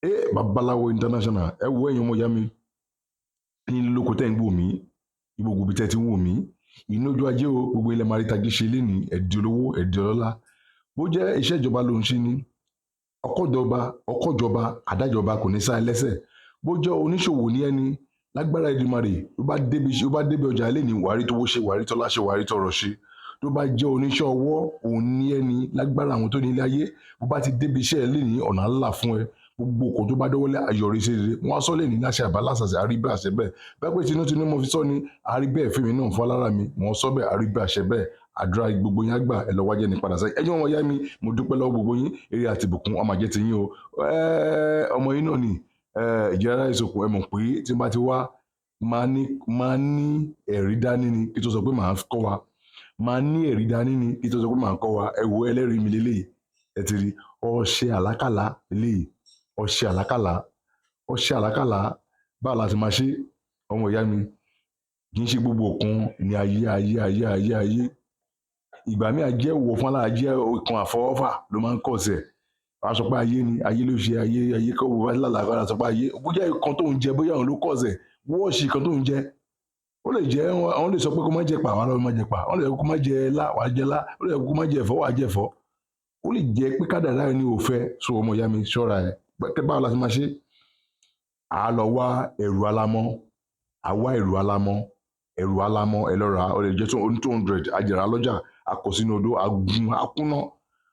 Ẹ Babaláwo International. Ẹ wo, ẹ̀yin ọmọ ìyá mi ní lóko tẹ́ ń wò mí, gbogbo ibi tẹ́ ti ń wò mí, inú ojú ajé o, gbogbo ilẹ̀ máa rí tají ṣe lénìí. Ẹ̀dí olówó, ẹ̀dí ọlọ́lá. Bó jẹ́ iṣẹ́ ìjọba ló ń ṣe ni, ọkọ̀jọba, ọkọ̀jọba, àdájọba kò ní sá ẹ lẹ́sẹ̀. Bó jẹ́ oníṣòwò ní ẹni, lágbára Èdùmàrè, tó bá débi ọjà lénìí, wàá rí tówó ṣe, wàá rí tọ́lá ṣe, wàá rí tọrọ ṣe. Tó bá jẹ́ oníṣẹ́ ọwọ́ òun ní ẹni, lágbára àwọn tó ní ilé ayé, bó bá ti débi iṣẹ́ ẹ lénìí, ọ̀nà ńlá fún ẹ. Gbogbo òkò tó bá dọ́wọ́lé ayọ̀rí sí rere. Wọ́n á sọ lẹ́ni láṣẹ àbá lásàsì, àrí bẹ́ẹ̀, àṣẹ bẹ́ẹ̀. Bẹ́ẹ̀ pé tinútinú mo fi sọ ni, àrí bẹ́ẹ̀ fún mi náà, fún alára mi mo sọ bẹ́ẹ̀, àrí bẹ́ẹ̀, àṣẹ bẹ́ẹ̀. Àdúrà gbogbo yín á gbà. Ẹ lọ wájẹ́ ní padà sẹ́yìn. Ẹ̀yin ọmọ ìyá mi, mo dúpẹ́ lọ́wọ́ gbogbo yín. Eré àti ìbùkún ọmọ àjẹ́ ti yín o. Ọmọ yín náà ni ìjẹ́rẹ́ ìsopọ̀. Ẹ mọ̀ pé tí n bá ti wá, máa ní ẹ̀rí dání ni kí tó sọ pé màá kọ́ wa. Máa ní ẹ̀rí dání ni kí tó sọ pé màá kọ́ wa. Ẹ wo, ẹlẹ́rìí mi lélẹ́yìí. Ẹ ti rí ọṣẹ àlákàlà lélẹ́yìí, ọṣẹ àlákàlà, ọṣẹ àlákàlà. Báwo la ti máa ṣe? Ọmọ ìyá mi, kì í ṣe gbogbo nǹkan ní ayé ayé ayé ayé ayé. Ìgbà míì ajẹ́ wò fún aláàjẹ́ ìkan, àfọwọ́fà ló máa ń kọ̀ sí ẹ̀. Wàá sọ pé ayé ni, ayé ló ṣe ayé, ayé kọ́ wo lálàá. Sọ pé ayé, bóyá ìkan tó ń jẹ, bóyá òun ló kọ̀ sí ẹ̀. Wọ́ọ̀ṣì ìkan tó ń jẹ, ó lè jẹ́ wọ́n lè sọ pé kó má jẹ pa, wàá lọ má jẹ pa. Wọ́n lè sọ pé kó má jẹ lá, wàá jẹ lá. Ó lè sọ pé kó má jẹ ẹ̀fọ́, wàá jẹ ẹ̀fọ́. Ó lè jẹ́ pé kádàrá ẹni ò fẹ́ so. Ọmọ ìyá mi, ṣọ́ra ẹ̀. Báwo la ti máa ṣe? À á lọ wá ẹ̀rù alámọ́, à wá ẹ̀rù alámọ́, ẹ̀rù alámọ́. Ẹ lọ rà. Ó lè jẹ́ 200. Àjẹrà lọ́jà, a kó sínú odó, a gun akúná,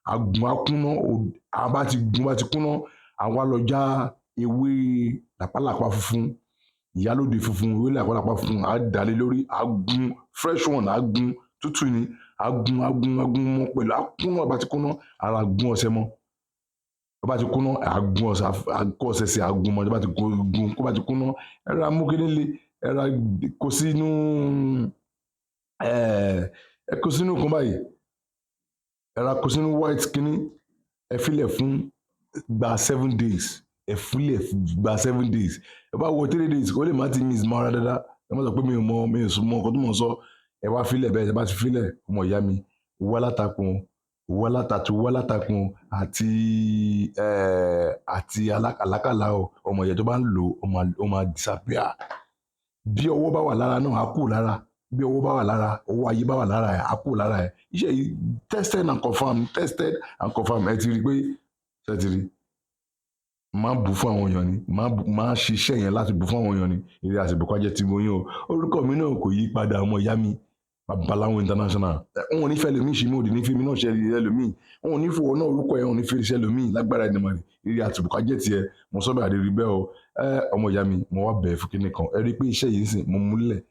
a gun akúná. A bá ti gun, bá ti kúná, a wá lọ já ewé làpálàpá funfun, ìyálòde funfun, ewé làpálàpá funfun, a dà lé lórí, a gun fresh one, a gun tútù ni, a gun, a gun, a gun mọ́ pẹ̀lú akúná. Bá ti kúná, ara gún ọṣẹ mọ́. Bá ti kúná, a gún ọṣẹ, a kó ọṣẹ sí, a gún mọ́. Bá ti gun, kó bá ti kúná, ẹ ra mú kíní lé, ẹ ra kó sínú ẹ kó sínú kan báyìí, ẹ ra kó sínú white kíní. Ẹ filẹ̀ fún gba 7 days. Ẹ filẹ̀ gba 7 days. Ẹ bá wo 3 days, ó lè má ti miss mọ́ra dáadáa. Ẹ má sọ pé mi ò mọ, mi ò sọ mọ nǹkan tó mọ̀ sọ. Ẹ wá filẹ̀ bẹ́ẹ̀. Ẹ bá ti filẹ̀, ọmọ ìyá mi, wá látakùn, wá látàtú, wá látakùn àti àlákàlà o. Ọmọ ìyá, tó bá ń lò ó, máa disappear. Bí ọwọ́ bá wà lára náà, á kù lára. Bí ọwọ́ bá wà lára, ọwọ́ ayé bá wà lára ẹ̀, á kù lára ẹ̀. Iṣẹ́ yìí, tested and confirmed, tested and confirmed. Ẹ ti rí i pé ṣe ti rí, máa bù fún àwọn èèyàn ni, máa ṣiṣẹ́ yẹn láti bù fún àwọn èèyàn ni. Èrè àti ìbùkún ajẹ́ ti mo yín o. Orúkọ mi náà kò yí padà, ọmọ ìyá mi, Babaláwo International. Wọn ò ní fẹ́ lómi ìṣìmí òdì ní fíìmù náà ṣe ẹlòmíì. Wọn ò ní fowó náà orúkọ ẹ, wọn ò ní fi ṣe ẹlòmíì lágbára Èdùmàrè. Èrè àti ìbùkún ajẹ́ tiẹ̀. Mo sọ bẹ́ẹ̀, àdéhùn bẹ́ẹ̀ o. Ọmọ ìyá mi, mo wá bẹ̀ẹ́ fún kíní kan. Ẹ rí i pé iṣẹ́ yìí ń sìn, mo múlẹ̀,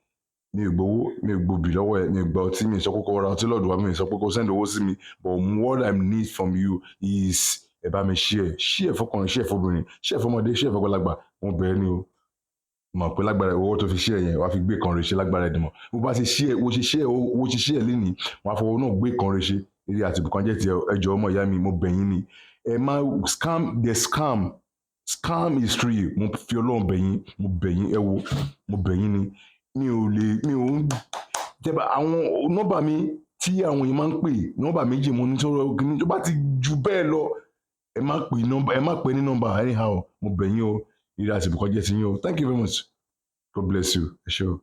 mi ò gbowó, mi ò gbòbì lọ́wọ́ ẹ, mi ò gba ọtí, mi ò sọ pé kó ra ọtí lọ́dọ̀ wa, mi ò sọ pé kó send owó sí mi. But what I need from you is, ẹ bá mi share, share fọkùnrin, share fọbìnrin, share fọmọdé, share fọgbàlagbà. Mo bẹ̀ ẹ́ ni o. Mọ̀ pé lágbára owó tó fi share yẹn, wàá fi gbé kan rẹ̀ ṣe lágbára ẹ̀dùnmọ̀. Bó bá ṣe share, wo ṣe share, wo ṣe share lénìí, wàá fọwọ́ náà gbé kan rẹ̀ ṣe. Eré àti ìbùkún jẹ́ tiẹ̀. Ẹ jọ̀ọ́, ọmọ ìyá mi, mo bẹ̀ yín ni, ẹ má scam. The scam, scam is real. Mo fi Ọlọ́run bẹ̀ yín, mo bẹ̀ yín. Ẹ wo, mo bẹ̀ yín ni. Mi ò lè, mi ò ń tẹ́bà àwọn nọ́mbà mi tí àwọn èèyàn máa ń pè. Nọ́mbà méjì mo ní tó kíní. Tó bá ti ju bẹ́ẹ̀ lọ, ẹ má pè nọ́mbà, ẹ má pè ní nọ́mbà anyhow. Mo bẹ̀ yín o. Ire àti ìbùkún jẹ́ ti yín o. Thank you very much. God bless you. Ẹ ṣé o.